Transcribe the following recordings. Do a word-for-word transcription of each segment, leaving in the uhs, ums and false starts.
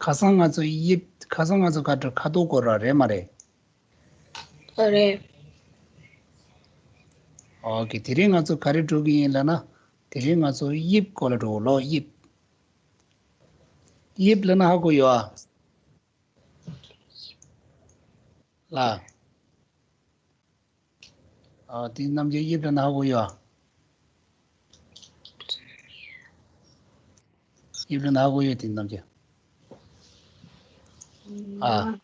ཁ་སང་ང་ཚོ་དབྱིབས། ཁ་སང་ང་ཚོ་ག་འགྲོ། ཁ་དོག་སྐོར་ར་རེད་མ་རེད། ཨ་རེད། ཨོ་ཀེ། དེ་རིང་ང་ཚོ་ག་རེ་འགྲོ་གི་ཡིན་ལབ་ན། དེ་རིང་ང་ཚོ་དབྱིབས་སྐོར་ལ་འགྲོ་གི་ལོ། དབྱིབས། དབྱིབས་ལབ་ན་ཧ་གོ་ཡོད་ཨ། ལ། ཨ། དེ་རྣམ་རྒྱལ་དབྱིབས་ལབ་ན་ཧ་གོ་ཡོད་ཨ། དབྱིབས་ལབ་ན་ཧ་གོ་ཡོད། དེ་རྣམ་རྒྱལ། ཨ།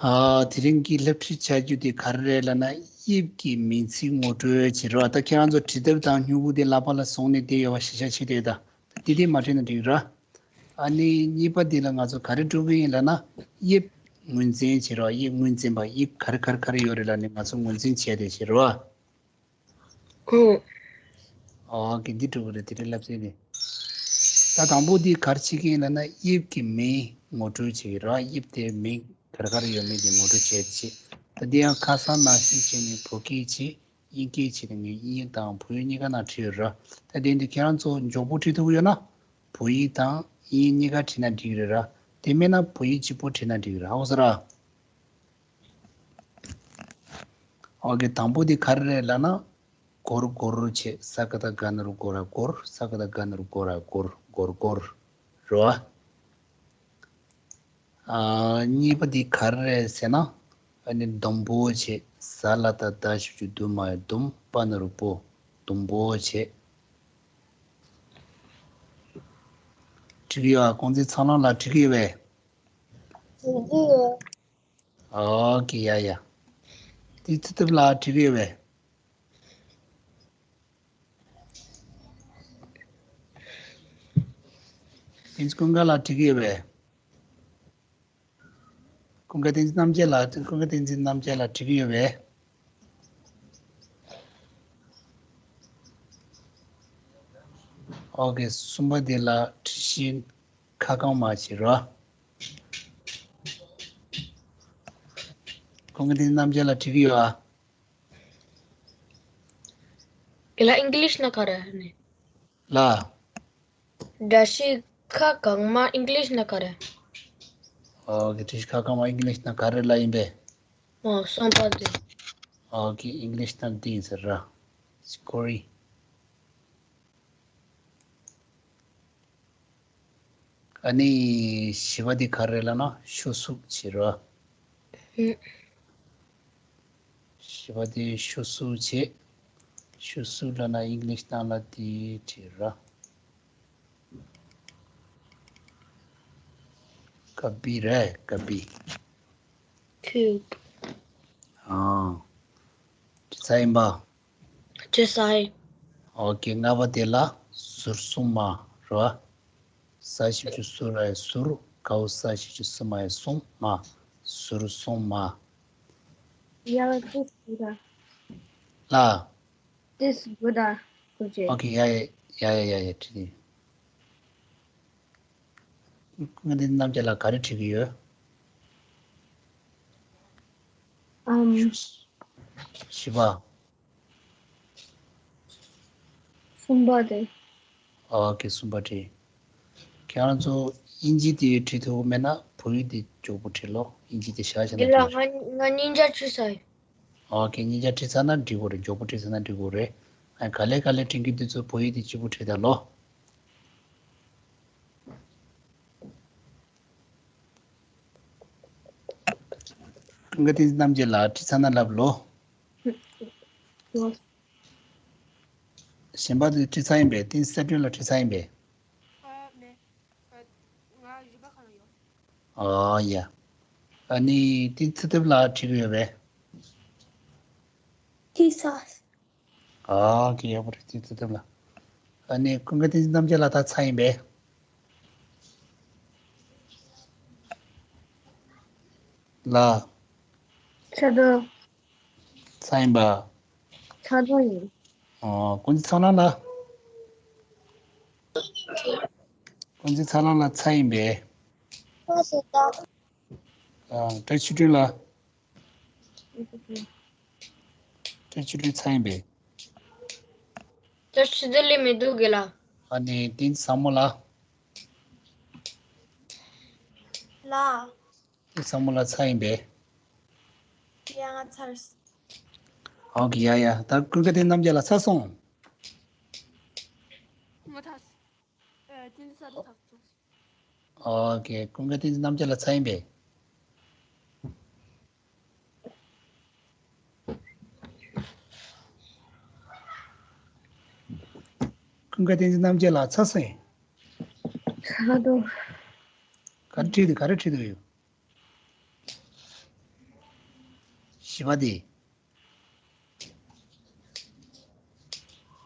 ཨ། དེ་རིང་གི་སློབ་ཁྲིད་བྱ་རྒྱུ་དེ་ག་རེ་རེད་ལབ་ན། དབྱིབས་ཀྱི་མིང་ཚིག་ངོ་སྤྲོད་བྱེད་རོགས། ད་ཁྱེད་རང་ཚོ་བྲིས་དེབ་དང་སྨྱུ་གུ་དེ་ལག་པ་ལ་བཟུང་ནས་བསྡད་ཡོད་པ་ཞིབ་ཆ་བྱེད་དེ། ད་དེ་དེ་མ་བྲིས་ན་འགྲིག་ར། ཨ་ནི་གཉིས་པ་འདི་ལ་ང་ཚོ་ག་རེ་འགྲོ་གི་ཡིན་ལབ་ན། དབྱིབས་ངོས་འཛིན་བྱེད་རོགས། དབྱིབས་ངོས་འཛིན་པ། དབྱིབས་ག་རེ་ག་རེ་ག་རེ་ཡོད་རེད་ལབ་ནས་ང་ཚོ་ངོས་འཛིན་བྱས་ཏེ་བྱེད་རོགས། ཨོ་ཀེ། འདི་འགྲོ་གི་རེད། དེ་རིང་བསླབ་ཚན་འདི། ད་དང་པོ་འདི་ག་རེ་བྱེད་ཀྱི་ཡིན་ལབ་ན། དབྱིབས་ཀྱི་མིང་ངོ་སྤྲོད་བྱེད་ཀྱི་རེད། དབྱིབས་དེ་མིང་ག་རེ་ག་རེ་ཡོད་མེད་དེ་ངོ་སྤྲོད་བྱེད་ཀྱི། ད་འདི་ཡང་ཁ་སང་ནང་བཞིན་བྱས་ནས་བོད་སྐད་བྱས། དབྱིན་སྐད་བྱས་ནས་ངས་དབྱིན་ཡིག་དང་བོད་ཡིག་གཉིས་ཀ་ནང་བྲིས་ཡོད་ར། ད་དེ་འདི་ཁྱེད་རང་ཚོ་མགྱོགས་པོ་བྲིས་ཐུབ་ཀྱི་ཡོད་ན། བོད་ཡིག་དང་དབྱིན་ཡིག་གཉིས་ཀ་བྲིས་ན་འགྲིག་རེད་ར། དེ་མེད་ན་བོད་ཡིག་གཅིག་པོ་བྲིས་ན་འགྲིག་རེད། ཧ་གོ་སོང་ར། ཨོ་ཀེ། དང་པོ་དེ་ག་རེ་རེད་ལབ་ན། སྒོར། སྒོར་བྱས། ས་ཀ་བཏགས་སྒ་ན་རོ་སྒོ་ར་སྒོར། ས་ཀ་བཏགས་སྒ་ན་རོ་སྒོ་ར་སྒོར། སྒོར་སྒོར་རེད་བ། ཨ། གཉིས་པ་འདི་ག་རེ་རེད་ཟེར་ན། ཨ་ནི་ལྡུམ་པོ་བྱས། ཟ་ལ་བཏགས་ཟླ་ཞབས་ཀྱུ་ལྡུ་མ་ཡ་ལྡུམ། པ་ན་རོ་པོ། ལྡུམ་པོ་བྱས། འགྲིག་གི་ཡོད་ཨ། ཀུན་གཟིགས་ཚོགས་ལམ་ལགས། འགྲིག་གི་ཡོད་པས། འགྲིག་གི་ཡོད། ཨོ་ཀེ། ཡ་ཡ། དེ་ཚེ་ཐུབ་ལགས། འགྲིག་གི་ཡོད་པས། བསྟན་འཛིན་ཀུན་དགའ་ལགས། འགྲིག་གི་ཡོད་པས། ཀུན་དགའ་བསྟན་འཛིན་རྣམ་རྒྱལ་ལགས། ཀུན་དགའ་བསྟན་འཛིན་རྣམ་རྒྱལ་ལགས། འགྲིག་གི་ཡོད་པས། ཨོ་ཀེ། གསུམ་པ་དེ་ལ་བྲིས་ཤིང་ཁ་བསྐངས་མ་བྱེད་རོགས། ཀུན་དགའ་བསྟན་འཛིན་རྣམ་རྒྱལ་ལགས། འགྲིག་གི་ཡོད་ཨ། ཨེ་ལ་ཨིང་ལིཤ་ན་ག་རེ་ནི། ལ། བཀྲ་ཤིས་ཁ་བསྐངས་མ་ཨིང་ལིཤ་ན་ག་རེ། ཨོ་ཀེ། བཀྲ་ཤིས་ཁ་བསྐངས་མ་ཨིང་ལིཤ་ན་ག་རེ་ལབ་ཡིན་པས། ཨོ། གསུམ་པ་དེ། ཨོ་ཀེ། ཨིང་ལིཤ་ན་འདི་ཡིན་ཟེར་ར། སི་ཀོ་རི། ཨ་ནི་བཞི་པ་འདི་ག་རེ་ལབ་ན། ཤོ་སུབ་བྱེད་རོགས། ཨུ། བཞི་པ་འདི་ཤོ་སུབ་བྱེད། ཤོ་སུབ་ལབ་ན་ཨིང་ལིཤ་ནང་ལ་འདི་བྲིས་རོགས། ཀ་བི་རེད། ཀ་བི། ཁྱུབ། ཨ། བྲིས་ཚར་ཡིན་པ། བྲིས་ཚར་ཡིན། ཨོ་ཀེ། ལྔ་པ་དེ་ལ་ཟུར་གསུམ་མ་རེད་བ། ཟ་ཞབས་ཀྱུ་ཟུ་ར་ཡ་ཟུར། གའོ་ས་ཞབས་ཀྱུ་སུ་མ་ཡ་གསུམ་མ། ཟུར་གསུམ་མ། ཡ་བ་ཏིས་གུ་ར། ལ། ཏིས་གུ་ར། གུ་ཅེ། ཨོ་ཀེ། ཡ་ཡ་ཡ་ཡ་ཡ་ཡ། བྲིས་ཏེ། ཀུན་དགའ་བསྟན་འཛིན་རྣམ་རྒྱལ་ལགས་ག་རེ་བྲིས་ཀྱི་ཡོད། ཨམ། བཞི་པ། གསུམ་པ་དེ། ཨོ་ཀེ། གསུམ་པ་བྲིས། ཁྱེད་རང་ཚོ་དབྱིན་ཇི་དེ་བྲིས་ཐུབ་མེད་ན་བོད་ཡིག་དེ་མགྱོགས་པོ་བྲིས་ལོ། དབྱིན་ཇི་དེ་བཞག་བཞག་ན། དེ་ལ་འགྲིག་ང་ང་གཉིས་ཆ་བྲིས་ཚར་ཡིན། ཨོ་ཀེ། གཉིས་ཆ་བྲིས་ཚར་ན་འགྲིག་གི་རེད། མགྱོགས་པོ་བྲིས་ཚར་ན་འགྲིག་གི་རེད། ཨ། ག་ལེ་ག་ལེ་དྲན་གྱི་འདུག་ཚོ་བོད་ཡིག་དེ་གཅིག་པུ་བྲིས་དང་ལོ། ཀུན་དགའ་བསྟན་འཛིན་རྣམ་རྒྱལ་ལགས་བྲིས་ཚར་ན་ལབ་ལོ། ལོ། གཞན་པ་དེ་བྲིས་ཚར་ཡིན་པས། བསྟན་འཛིན་གསལ་སྒྲོན་ལགས་བྲིས་ཚར་ཡིན་པས། ཨ་མེད། ང་བཞི་པ་གང་ཡོད། ཨ་ཡ། ཨ་ནི་དེ་ཚེ་ཐུབ་ལགས་བྲིས་ཀྱི་ཡོད་པས། བྲིས་ཚར། ཨ་ཀེ། ཡག་པོ་རེད། དེ་ཚེ་ཐུབ་ལགས། ཨ་ནི་ཀུན་དགའ་བསྟན་འཛིན་རྣམ་རྒྱལ་ལགས་ད་ཚར་ཡིན་པས། ལ། ཚར་དོ། ཚར་ཡིན་པ། ཚར་དོ་ཡིན། ཨོ། ཀུན་གཟིགས་ཚོགས་ལམ་ལགས། ཀུན་གཟིགས་ཚོགས་ལམ་ལགས་ཚར་ཡིན་པས། ཨ། བཀྲ་ཤིས་སྒྲོན་ལགས། བཀྲ་ཤིས་སྒྲོན་ཚར་ཡིན་པས། བཀྲ་ཤིས་སྒྲོན་ལས་མི་འདུག་གི་ལ། ཨ་ནི་བསྟན་འཛིན་བཟང་མོ་ལགས། ལ། བསམ་བློ་ལ་ཚར་ཡིན་པས། ཡ་ང་ཚར། ཨོ་ཀེ་ཡ་ཡ། ད་ཀུན་དགའ་བསྟན་འཛིན་རྣམ་རྒྱལ་ལགས་ཚར་སོང་། ང་ཚར། ཨ་བསྟན་འཛིན་ས་རུ་ཚར་སོང་། ཨོ་ཀེ། ཀུན་དགའ་བསྟན་འཛིན་རྣམ་རྒྱལ་ལགས་ཚར་ཡིན་པས། ཀུན་དགའ་བསྟན་འཛིན་རྣམ་རྒྱལ་ལགས་ཚར་སོང་། ཁ་དོ། ག་རེ་བྲིས་འདུག་ག་རེ་བྲིས་འདུག་ཡོད། བཞི་པ་དེ།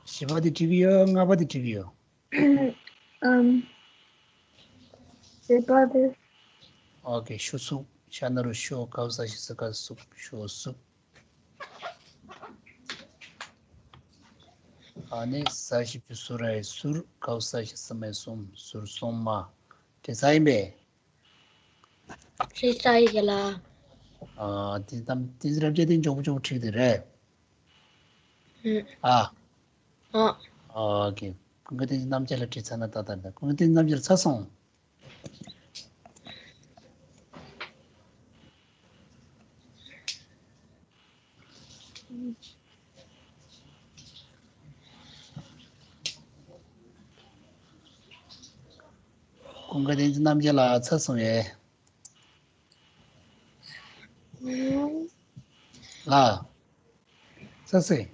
བཞི་པ་དེ་བྲིས་ཀྱི་ཡོད། ལྔ་པ་དེ་བྲིས་ཀྱི་ཡོད། ཨམ། བཞི་པ་དེ། ཨོ་ཀེ། ཤོ་སུབ། ཤ་ན་རོ་ཤོ། ག་བ་ས་ཞི་ས་ག་སུབ། ཤོ་སུབ། ཨ་ནི་ས་ཞབས་ཀྱུ་སུ་ར་ཡི་སུར། ག་བ་ས་ཞི་ས་སྨད་སུམ། ཟུར་གསུམ་མ། དེ་ཚར་ཡིན་པས། ཁྲིད་ས་ཡི་ག་ལ། ཨ་དེ་དམ་དེ་རབ་བྱེད་དེ་མགྱོགས་པོ་མགྱོགས་པོ་ཁྲིད་དེ་རེད། ཧུམ། ཨ། ཨ། ཨོ་ཀེ། ཀུན་དགའ་བསྟན་འཛིན་རྣམ་རྒྱལ་ལ་ཁྲིད་ཚར་ན་ད་ལྟ་འདྲ། ཀུན་དགའ་བསྟན་འཛིན་རྣམ་རྒྱལ་ཚར་སོང་། ཀུན་དགའ་བསྟན་འཛིན་རྣམ་རྒྱལ་ལགས་ཚར་སོང་ཡས། ལ། ཚར་སོང་།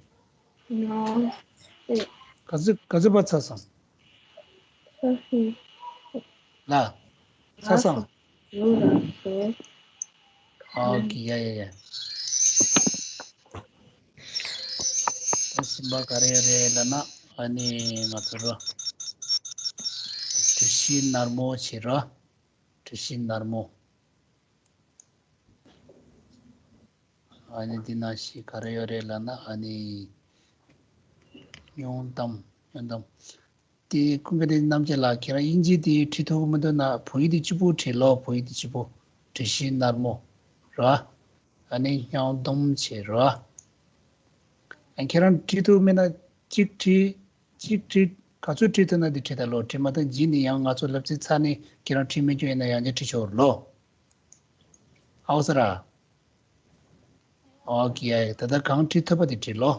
ག་ཚོད་ག་ཚོད་པར་ཚར་སོང་། ལ། ཚར་སོང་། ཨོ་ཀེ། ཡ་ཡ་ཡ། ད་གསུམ་པ་ག་རེ་རེད་ལབ་ན། ཨ་ནི་ང་ཚོ་རོ། གྲུ་བཞི་ནར་མོ་བྱེད་རོ། གྲུ་བཞི་ནར་མོ། ཨ་ནི་འདི་ན་ཤི་ག་རེ་ཡོད་རེད་ལབ་ན། ཨ་ནི་སྨྱོན་གཏམ། སྨྱོན་གཏམ། དེ་ཀུན་དགའ་བསྟན་འཛིན་རྣམ་རྒྱལ་ལགས། ཁྱེད་རང་དབྱིན་ཇི་དེ་ཁྲིད་ཐུབ་ཀྱི་མི་འདུག་ན། བོད་ཡིག་དེ་གཅིག་པོ་ཁྲིད་ལོ། བོད་ཡིག་དེ་གཅིག་པོ། གྲུ་བཞི་ནར་མོ་ར། ཨ་ནི་སྨྱོན་གཏམ་བྱེད་ར། ཨ་ཁྱེད་རང་ཁྲིད་ཐུབ་མེད་ན་གཅིག་ཁྲིད། གཅིག་ཁྲིད། ག་ཚོད་ཁྲིད་ཐུབ་ན་དེ་ཁྲིད་ད་ལོ། ཁྲིད་མ་ཐུབ་རྗེས་ནས་ཡང་ང་ཚོ་བསླབ་ཚིགས་ཚར་ནས་ཁྱེད་རང་ཁྲིད་མི་ཆོག་ཡིན་ན་ཡང་བསྐྱར་ཁྲིད་ཆོག་ལོ། ཨའོ་ས་ར། ཨོ་ཀེ། ད་ལྟ་གང་ཁྲིད་ཐུབ་པ་དེ་ཁྲིད་ལོ།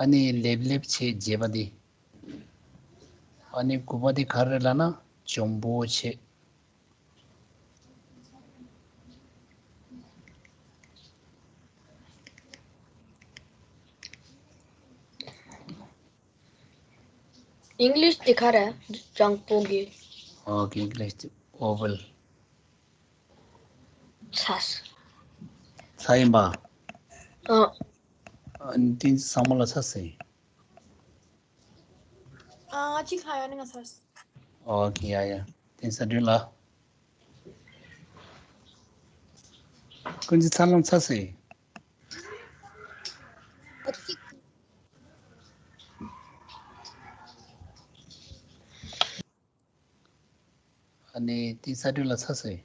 ཨ་ནི་ལེབ་ལེབ་བྱེད་བརྒྱད་པ་དེ། ཨ་ནི་དགུ་པ་དེ་ག་རེ་ལབ་ན་འཇོན་པོ་བྱེད། ཨིང་ལིཤ་དེ་ག་རེ། སྤྱང་པོ་གི། ཨོ་ཀེ། ཨིང་ལིཤ་དེ་ཨོ་ཝེལ། ཚས། ཚ་ཡིན་པ། ཨ། ཨ་ནི་དེ་ཚང་མ་ལ་ཚ་ཟེར། ཨ་ང་གཅིག་ལྷག་ཡོད་ནི་ང་ཚར། ཨོ་ཀེ། ཡ་ཡ། དེ་ས་དྲུང་ལ། ཀུན་གྱི་ཚ་ལམ་ཚ་ཟེར། ཨ་ནི་དེ་ས་དྲུང་ལ་ཚ་ཟེར།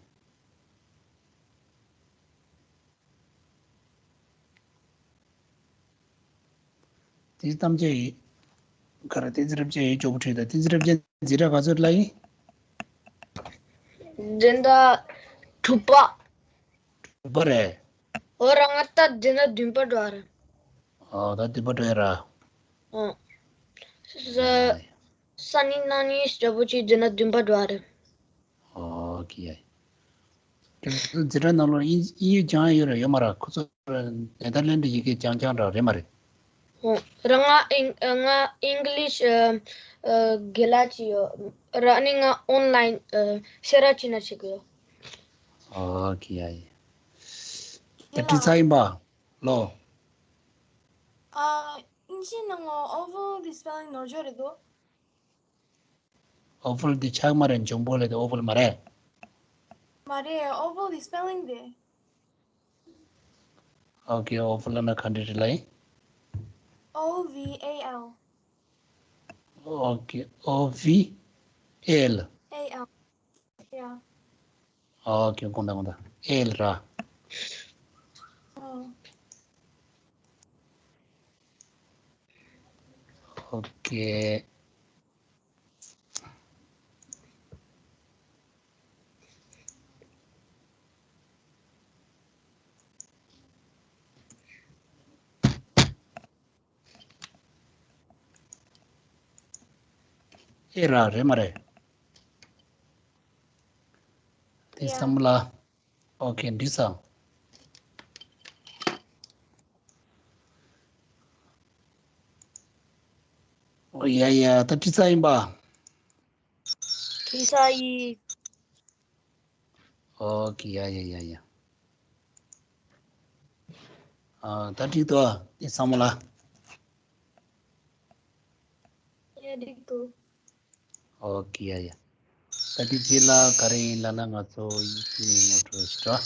དེ་གཏམ་བྱ་ཡིན། ག་རེ་བསྟན་འཛིན་རབ་རྒྱས་ཡིན་མགྱོགས་པོ་ཁྲིད་ད། བསྟན་འཛིན་རབ་རྒྱས་འཛིན་གྲྭ་ག་ཚོད་ལ་ཡིན། འཛིན་གྲྭ་དྲུག་པ། དྲུག་པ་རེད། འོ་ར་ང་ད་འཛིན་གྲྭ་བདུན་པ་འགྲོ་བ་རེད། ཨོ་ད་བདུན་པ་འགྲོ་ཡ་ར། ཨོ། ས་ས་ནི་ན་ནི་ཞབས་པོ་ཆེ་འཛིན་གྲྭ་བདུན་པ་འགྲོ་བ་རེད། ཨོ་ཀེ། ཡ། འཛིན་གྲྭ་ནང་ལོགས་དབྱིན་དབྱིན་ཡིག་སྦྱང་ཡ་ཡོད་རེད་ཡོད་མ་རེད། ཁོ་ཚོ་ནེ་དར་ལེན་ཌི་ཡི་གེ་སྦྱང་སྦྱང་འདྲ་རེད་མ་རེད། ཨོ། ར་ང་ཨིང་ང་ཨིང་ལིཤ་ཨ་ཨ་དགེ་ལགས་ཅིག་ཡོད། ར་ནི་ང་ཨོན་ལ་ཡིན་ཨ་ཤེས་རབ་ཅིག་ན་བྱེད་གི་ཡོད། ཨོ་ཀེ། ཡ་ཡ། ད་ཁྲིད་ཚར་ཡིན་པ་ལོ། ཨ་ཨིན་ཇི་ནང་ང་ཨོ་ཝེལ་དེ་སྤེ་ལིང་ནོར་འཆུག་རེད་འདུག་ཨོ་ཝེལ་དེ་ཆག་མ་རེད། འཇོན་པོ་ལབ་དེ་ཨོ་ཝེལ་མ་རེད། མ་རེད། ཨོ་ཝེལ་དེ་སྤེ་ལིང་དེ། ཨོ་ཀེ། ཨོ་ཝེལ་ལབ་ན་ག་འདྲ་རེད་ལབ་ཡིན། O V A L. ཨོ་ཀེ། ཨོ་ཝི་ཨེལ། A L. Yeah. ཨོ་ཀེ། དགོངས་དག་དགོངས་དག་ཨེལ་ར། Oh. ཨོ་ཀེ། ཨེ་ར་རེད་མ་རེད། དེ་ཡ། བསམ་བློ། ཨོ་ཁེ། འགྲིག་སོང་། ཨོ་ཡ་ཡ། ད་འགྲིག་ས་ཡིན་པ། འགྲིག་ས་ཡིན། ཨོ་ཁེ། ཡ་ཡ་ཡ་ཡ། ཨ། ད་འགྲིག་འདུག་དེ་བསམ་བློ། ཡ། འགྲིག་འདུག་ཨོ་ཁེ། ཡ་ཡ། ད་དེ་རྗེས་ལ་ག་རེ་ཡིན་ལབ་ན། ང་ཚོ་ཡིག་ནས་ངོ་སྤྲོད་ཞུ་ར།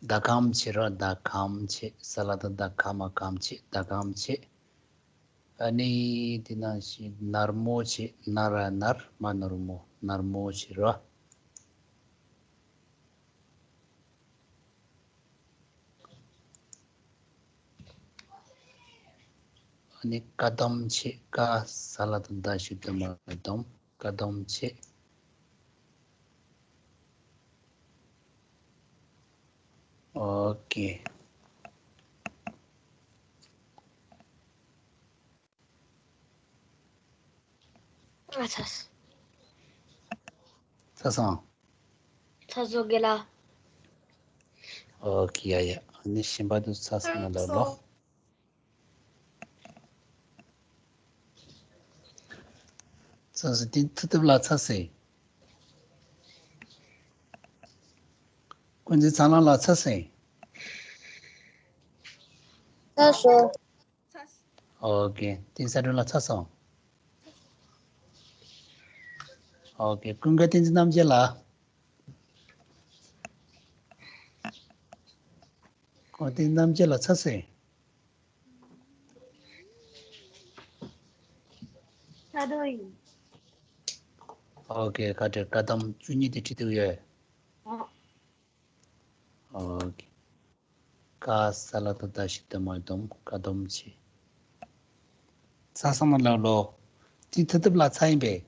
ཟླ་གམ་བྱེད་རོགས། ཟླ་གམ་བྱེད། ས་ལ་ད་ཟླ་ག་མ་གམ་བྱེད། ཟླ་གམ་བྱེད། ཨ་ནི་དེ་ནང་བཞིན་ནར་མོ་བྱེད། ན་ར་ནར། མ་ནོར་མོ། ནར་མོ་བྱེད་རོགས། ཨ་ནི་ཀ་དམ་བྱེད། ཀ་ས་ལ་ད་ཟླ་ཞབས་ཀྱུ་མ་དམ། ཀ་དམ་བྱེད། ཨོ་ཁེ། ཨ་ཚ། ཚ་སོང་། ཚ་སོང་། རྒན་ལགས། ཨོ་ཁེ། ཡ་ཡ། ཨ་ནི་གཞན་པ་དུ་ཚ་སོང་ན་ལབ་ལོ། ཚ་སོང་། དེ་ཐུབ་ཐུབ་ལ་ཚ་སོང་། ཀུན་གཟིགས་ཚ་ལང་ལ་ཚ་སོང་། ཚ་སོང་། ཨོ་ཁེ། བསྟན་ས་སྒྲོན་ལ་ཚ་སོང་། ཨོ་ཁེ། ཀུན་དགའ་བསྟན་འཛིན་རྣམ་རྒྱལ་ལ། ཀུན་བསྟན་རྣམ་རྒྱལ་ལ་ཚ་སོང་། ཚ་དོ་ཡིན། ཨོ་ཁེ། ཁ་བྲལ། ཀ་དམ་བཅུ་གཉིས་དེ་བྲིས་འདུག་ཡོད། ཨོ། ཨོ་ཁེ། ཀ་ས་ལ་ད་ཟླ་ཞབས་ཀྱུ་མ་དམ། ཀ་དམ་བྱེད། ཚ་སོང་ན་ལབ་ལོ། དེ་ཐུབ་ཐུབ་ལ་ཚ་ཡིན་པས།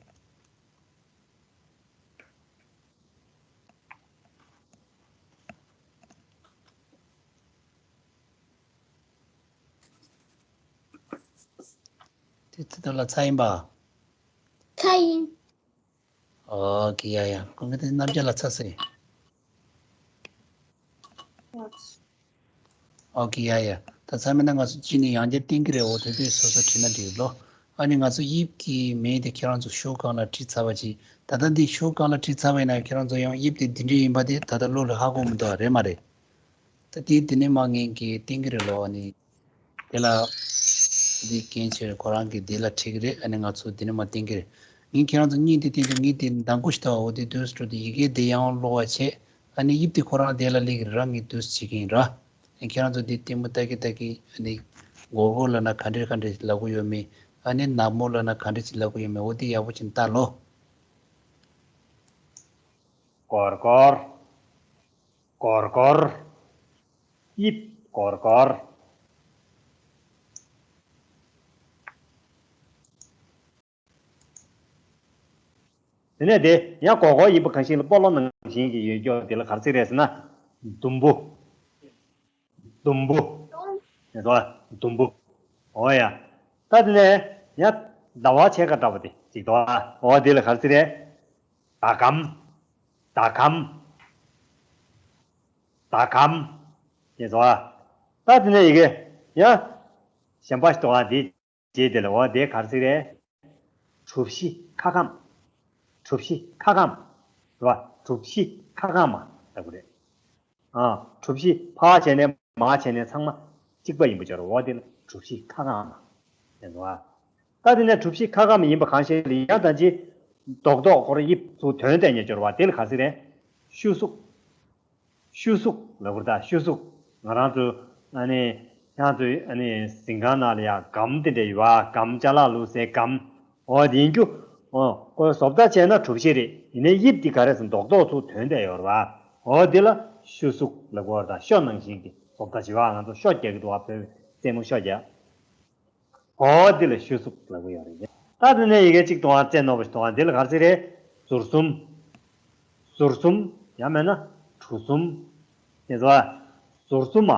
དེ་ཐུབ་ཐུབ་ལ་ཚ་ཡིན་པ། ཚ་ཡིན། ཨོ་ཁེ། ཡ་ཡ། ཀུན་དགའ་བསྟན་འཛིན་རྣམ་རྒྱལ་ལ་ཚ་སོང་། ཨོ་ཁེ། ཡ་ཡ། ད་ཚང་མས་ན་ང་ཚོ་གཅིག་ནས་ཡང་བསྐྱར་བསྟན་གྱི་རེད། འོ་དེ་དུས་སོ་སོ་བྲིས་ན་འགྲིག་ལོ། ཨ་ནི་ང་ཚོ་དབྱིབས་ཀྱི་མིང་དེ་ཁྱེད་རང་ཚོ་ཤོག་སྒང་ལ་བྲིས་ཚར་བ་ཅིག་ད་ལྟ་འདི་ཤོག་སྒང་ལ་བྲིས་ཚར་བ་ཡིན་ན། ཁྱེད་རང་ཚོ་ཡང་དབྱིབས་དེ་འདི་འདྲ་ཡིན་པ་དེ་ད་ལྟ་བློ་ལ་ཧ་གོ་མི་འདུག་རེད་མ་རེད། ད་དེ་དེ་ནས་མ་ངས་ཀྱིས་བསྟན་གྱི་རེད་ལོ། ཨ་ནི། དེ་ལ། འདི་རྒན་ཆེ་ཁོ་རང་གིས་འདི་ལ་ཁྲིད་ཀྱི་རེད། ཨ་ནི་ང་ཚོ་འདི་ནས་མ་བསྟན་གྱི་རེད། ངས་ཁྱེད་རང་ཚོ་གཉིས་འདི་བསྟན་དུས་ངས་འདི་འདང་གོ་ཞིག་ད་འོ་དེ་དུས་སུ་འགྲོ་དུས་ཡི་གེ་འདི་ཡང་ཀློག་པ་བྱེད། ཨ་ནི་དབྱིབས་དེ་ཁོ་རང་དེ་ལ་སླེབས་ཀྱི་རེད་ར། ངས་འདུག་སེ་བྱེད་ཀྱི་ཡིན་ར། ཨ་ནི་ཁྱེད་རང་ཚོ་འདི་ལྟད་མོ་ལྟ་གི་ལྟ་གི། ཨ་ནི་སྒོར་སྒོར་ལབ་ན་ག་འདྲས་ག་འདྲས་ལབ་ཀྱི་ཡོད་མེད། ཨ་ནི་ནག་མོ་ལབ་ན་ག་འདྲས་ལབ་ཀྱི་ཡོད་མེད། འོ་དེ་ཡག་པོ་བྱས་ནས་ལྟ་ལོ། སྒོར་སྒོར། སྒོར་སྒོར། དབྱིབས་སྒོར་སྒོར། དེ་ནས་དེ་ཡང་སྒོར་སྒོར་ཡིན་པ་གང་ཞིག་ལ་སྤོ་ལོ་ནང་བཞིན་གྱི་ཡོད་ཀྱོག་དེ་ལ་ག་རེ་ཟེར་རེད་ཟེར་ན། དུམ་བུ། དུམ་བུ། ཡ་དོ། དུམ་བུ། འོ་ཡ། ད་དེ་ནས་ཡ། ཟླ་བ་ཕྱེད་ཀ་འདྲ་བ་དེ་ཅིག་དོ། འོ་དེ་ལ་ག་རེ་ཟེར་རེད། ཟླ་གམ། ཟླ་གམ། ཟླ་གམ། ཡ་དོ། ད་དེ་ནས་ཡི་གེ་ཡ། གཞན་པ་ཞིག་དོ། འདི། རྗེས་དེ་ལ་འོ་དེ་ག་རེ་ཟེར་རེད། གྲུ་བཞི་ཁ་སྐམ། གྲུ་བཞི་ཁ་སྐམ། རེད་བ། གྲུ་བཞི་ཁ་སྐམ་མ་ལབ་དགོས་རེད། ཨ། གྲུ་བཞི་ཕར་བྱས་ནས་མར་བྱས་ནས་ཚང་མ་གཅིག་པ་ཡིན་པ་སྦྱོར་བ། འོ་དེ་ལ་གྲུ་བཞི་ཁ་སྐམ་མ་ལབ་དགོས་བ། ད་དེ་ནས་གྲུ་བཞི་ཁ་སྐམ་ཡིན་པ་གང་ཞིག་ལ་ཡང་ད་ཅི། རྡོག་རྡོག་ཁོ་ར་དབྱིབས་ཚུར་དོན་བསྡད་ནས་སྦྱོར་བ་དེ་ལ་ག་རེ་ཟེར་རེད། ཤུ་གཟུགས། ཤུ་གཟུགས་ལབ་དགོས་རེད་ད། ཤུ་གཟུགས། ང་རང་ཚོ་ཨ་ནི་ཁྱེད་རང་ཚོའི་ཨ་ནི་གཟིམ་ཁང་ནང་ལ་ཡ་སྒམ་དེ་འདྲ་ཡོད་པ། སྒམ་ཅ་ལག་བླུགས་སའི་སྒམ། འོ་དེ་ཡིན་རྒྱུ། འོ་ཁོའི་བཟོ་ལྟ་བྱས་ན་གྲུ་བཞི་རེད། ཡིན་ནའི་དབྱིབས་དེ་ག་རེ་ཟེར་ན་རྡོག་རྡོག་ཚུར་དོན་བསྡད་ཡོད་རེད་པ། འོ་དེ་ལ་ཤུ་གཟུགས་ལབ་དགོས་རེད་ད། ཤོ་ནང་བཞིན་གྱི་བཟོ་ལྟ་བྱེད་པ། ང་ཚོ་ཤོ་རྒྱག་གི་འདུག་པ། བོད་རྩེད་མོ་ཤོ་རྒྱག་འོ་འདི་ལ་ཤུ་གཟུགས་ལབ་ཀྱི་ཡོད་རེད། ད་དེ་ནས་ཡི་གེ་གཅིག་འདུག་ག་རྩེ་རྣོ་པོ་ཞིག་འདུག་ག་འདི་ལ་ག་རེ་ཟེར་རེད། ཟུར་གསུམ། ཟུར་གསུམ། ཡང་མིན་ན་གྲུ་གསུམ། ཤེས་སོང་ཨ། ཟུར་གསུམ་མ།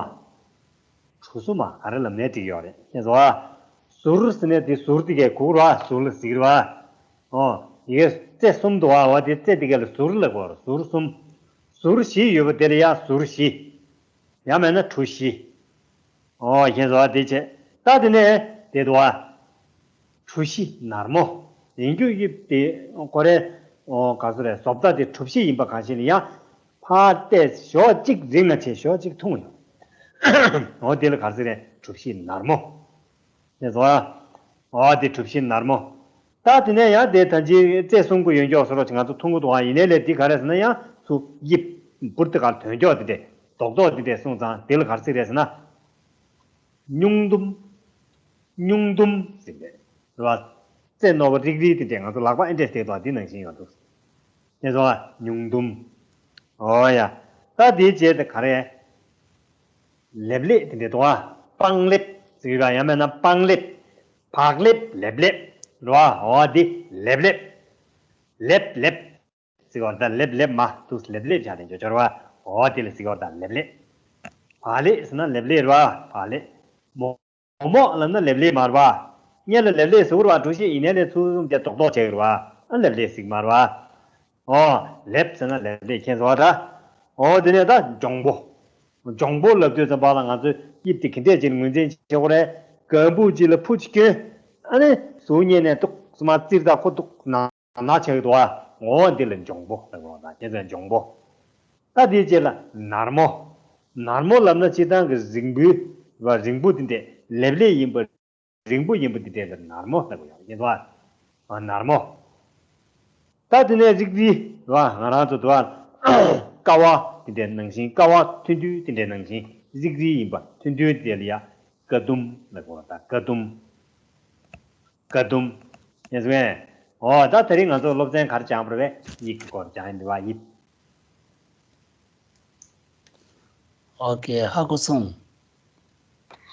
གྲུ་གསུམ་མ་ག་རེ་ལབ་ནའི་འགྲིག་ཡོད་རེད། ཤེས་སོང་ཨ། ཟུར་ཟེར་ནས་དེ་ཟུར་དེ་གས་གུག་ར་ཟུར་ལ་ཟིག་ར། ཨོ། ཡི་གེ་རྩེ་གསུམ་འདུག་བ། འོ་དེ་རྩེ་དེ་གས་ལ་ཟུར་ལ་གོ་ར་ཟུར་གསུམ། ཟུར་བཞི་ཡོད་པ་དེ་ལ་ཡང་ཟུར་བཞི། ཡང་མེད་ན་གྲུ་བཞི། ཨོ་ཤེས་སོང་བ། དེ་བྱས་ད་དེ་ནས་དེ་འདུག་བ། གྲུ་བཞི་ནར་མོ། ཡིན་རྒྱུ་དབྱིབས་དེ་ཀོ་རེ། ཨོ་ག་ཚོད་རེད། བཟོ་ལྟ་དེ་གྲུ་བཞི་ཡིན་པ་གང་ཞིག་ལ་ཡང་། ཕར་བལྟས་ཞོག་གཅིག་རིང་ང་བྱས་ཞོག་གཅིག་ཐུང་ཡོང་། ཨོ་དེ་ལ་ག་ཚོད་རེད། གྲུ་བཞི་ནར་མོ། ཤེས་སོང་བ། ཨོ་དེ་གྲུ་བཞི་ནར་མོ། ད་དེ་ནས་ཡང་དེ་ད་ཅི་རྩེ་གསུམ་གུ་ཡོད་མགྱོགས་སོ་རོ་ཅིག་ང་ཚོ་མཐོང་གི་འདུག་ཨ། ཡིན་ནའི་ལས་འདི་ག་རེ་ཟེར་ན་ཡང་ཚུར་དབྱིབས་འབུར་དེ་གར་དོན་མགྱོགས་དེ་འདྲས་རྡོག་རྡོག་དེ་འདྲས་སོང་ཙང་དེ་ལ་ག་རེ་ཟེར་རེད་ཟེར་ན། སྨྱུང་དུམ། སྨྱུང་དུམ་ཟེར་རེད། རེད་བ། རྩེ་རྣོ་བ་རིག་རིག་དེ་འདྲས་ང་ཚོ་ལག་པ་ཨེ་འདྲས་བལྟས་འདུག་ཨ། འདི་ནང་བཞིན་ཡོད་འདུག་ཤེས་སོང་ཨ། སྨྱུང་དུམ། ཨོ་ཡ། ད་དེའི་རྗེས་དེ་ག་རེ། ལེབ་ལེབ་དེ་འདྲས་འདུག་ཨ། པང་ལེབ་ཟེར་གྱི་ར། ཡང་མེད་ན་པང་ལེབ། བག་ལེབ། ལེབ་ལེབ། རེད་བ། ཨོ་དེ་ལེབ་ལེབ། ལེབ་ལེབ། ཟེར་བ་ད་ལེབ་ལེབ་མ་འདུག་ལེབ་ལེབ་བྱ་དེ་འཇོ་འཇོ་རེད་བ། ཨོ་དེ་ལ་ཟེར་བ་ད་ལེབ་ལེབ། བག་ལེབ་ཟེར་ན་ལེབ་ལེབ་རེད་བ། བག་ལེབ། མོག་མོག་ལབ་ན་ལེབ་ལེབ་མ་རེད་བ། སྔོན་ལ་ལེབ་ལེབ་ཟེར་བ་གྲུ་བཞི་ཡིན་ནའི་ལས་ཚུར་ཟུམ་དེ་རྡོག་རྡོག་བྱས་ཡོད་རེད་བ། ཨ་ལེབ་ལེབ་ཟེར་གྱི་མ་རེད་བ། ཨོ། ལེབ་ཟེར་ན་ལེབ་ལེབ་ཁྱེད་ཚོ་བ་འདྲ། ཨོ་དེ་ནས་ད་འཇོང་པོ། འཇོང་པོ་ལབ་དུས་ཙམ་པ་ལ་ང་ཚོས་དབྱིབས་དེ་ག་འདྲས་ཅིག་ངོས་འཛིན་བྱེད་དགོས་རེད། ག་འབུ་ཅིག་ལ་ཕུ་ཅིག་གྱོན། ཨ་ནི་གཟུགས་བརྙན་ནས་ཏོག་ཙམ་བཙིར་ད་ཁོ་ཏོག་ནག་ནག་ཆགས་ཀྱི་འདུག་ཨ། ཨོ་འདི་ལ་འཇོང་པོ་ལབ་དགོས་ད་ཁྱེད་ཚོས་འཇོང་པོ། ད་དེའི་རྗེས་ལ་ནར་མོ། ནར་མོ་ལབ་ན་སྤྱིར་བཏང་གི་རིང་པོའི་རིང་པོ་དེ་འདྲས་ལེབ་ལེབ་ཡིན་པ། རིང་པོ་ཡིན་པ་འདི་འདྲས་ལ་ནར་མོ་ལབ་ཡོང་ཡིན་པ། ཨ་ནར་མོ། ད་དེ་ནས་རིག་རིག་ར་ང་རང་ཚོ་དུ་བ། ཀ་བ་འདི་འདྲས་ནང་བཞིན། ཀ་བ་ཐུང་ཐུང་འདི་འདྲས་ནང་བཞིན། རིག་རིག་ཡིན་པ་ཐུང་ཐུང་འདི་འདྲས་ལ་ཡ་ཀ་དུམ་ལབ་དགོས་ད། ཀ་དུམ། ཀ་དུམ། ཡིན་ཟེར་བས། ཨོ་ད་དེ་རིང་ང་ཚོ་སློབ་ཚན་ག་རེ་སྦྱངས་པ་རེད་པས། དབྱིབས་ཀྱི་སྐོར་སྦྱངས་ཡིན་འདི་བ་དབྱིབས། ཨོ་ཀེ་ཧ་གོ་སོང་།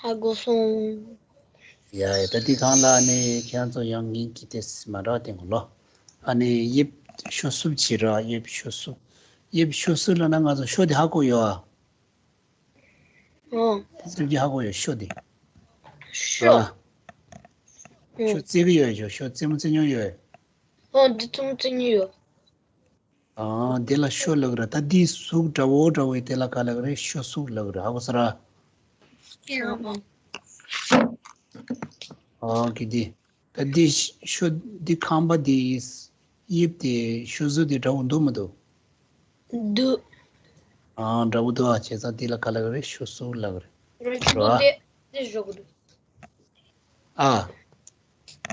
ཧ་གོ་སོང་། ཡ་ཡ་ད་འདི་སྒང་ལ་ཨ་ནི་ཁྱེད་རང་ཚོ་ཡང་ངེད་ཀྱི་དེ་མ་འདྲ་བ་དེ་ངོ་ལོ། ཨ་ནི་དབྱིབས་ཤོ་གསུབ་བྱེད་ར། དབྱིབས་ཤོ་གསུབ། དབྱིབས་ཤོ་གསུབ་ལབ་ན་ང་ཚོ་ཤོ་དེ་ཧ་གོ་ཡོད་ཨ། ཨོ། དེ་ཚོ་གྱི་ཧ་གོ་ཡོད་ཤོ་དེ། ཤོ། ར། ཨོ། ཤོ་རྩེ་གི་ཡོད་ཤོ། ཤོ་རྩེ་མོ་རྩེ་མྱོང་ཡོད། ཨོ་འདི་ཚོ་རྩེ་མྱོང་ཡོད། ཨ་དེ་ལ་ཤོ་ལབ་ར། ད་འདི་གཟུགས་འདྲ་བོ་འདྲ་བོའི་དེ་ལ་ག་ལབ་རེད། ཤོ་གཟུགས་ལབ་ར། ཧ་གོ་སོང་ར། ཨ་གི་འདི། ད་འདི་ཤོ་འདི་ཁང་པ་འདི་དབྱིབས་དེ་ཤོ་གཟུགས་དེ་འདྲ་བོ་འདུག་མི་འདུག་འདུག་ཨ་འདྲ་བོ་འདུག་ཨ་བྱས་ཙང་འདི་ལ་ག་ལབ་རེད། ཤོ་གཟུགས་ལབ་རེད། ར་ཤོ་གཟུགས་དེ་དེ་བཞག་གི་འདུག་ཨ།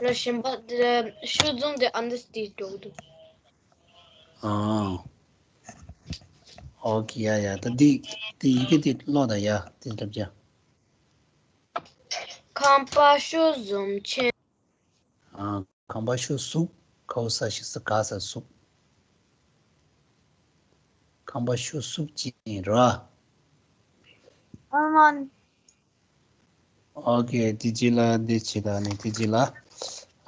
ར་གཞན་པ་དེ་ཤོ་གཟུགས་དེ་ཨ་འདི་དེ་འགྲོ་གི་འདུག་ཨ། ཨོ་ཀེ་ཡ་ཡ་ད་འདི་དེ་ཡི་གེ་དེ་ཀློག་དང་ཡ་དེ་འདྲ་བྱ། ཁང་པ་ཤོ་གཟུགས་ཅན། ཨ། ཁང་པ་ཤོ་གཟུགས། ཁའོ་ས་ཤི་ས་ག་ས་གཟུགས། ཁང་པ་ཤོ་གཟུགས་ཅན་ར། ཨ་མ། ཨོ་ཀེ་དེ་རྗེས་ལ་འདི་བྱེད་ད་ནི་དེ་རྗེས་ལ་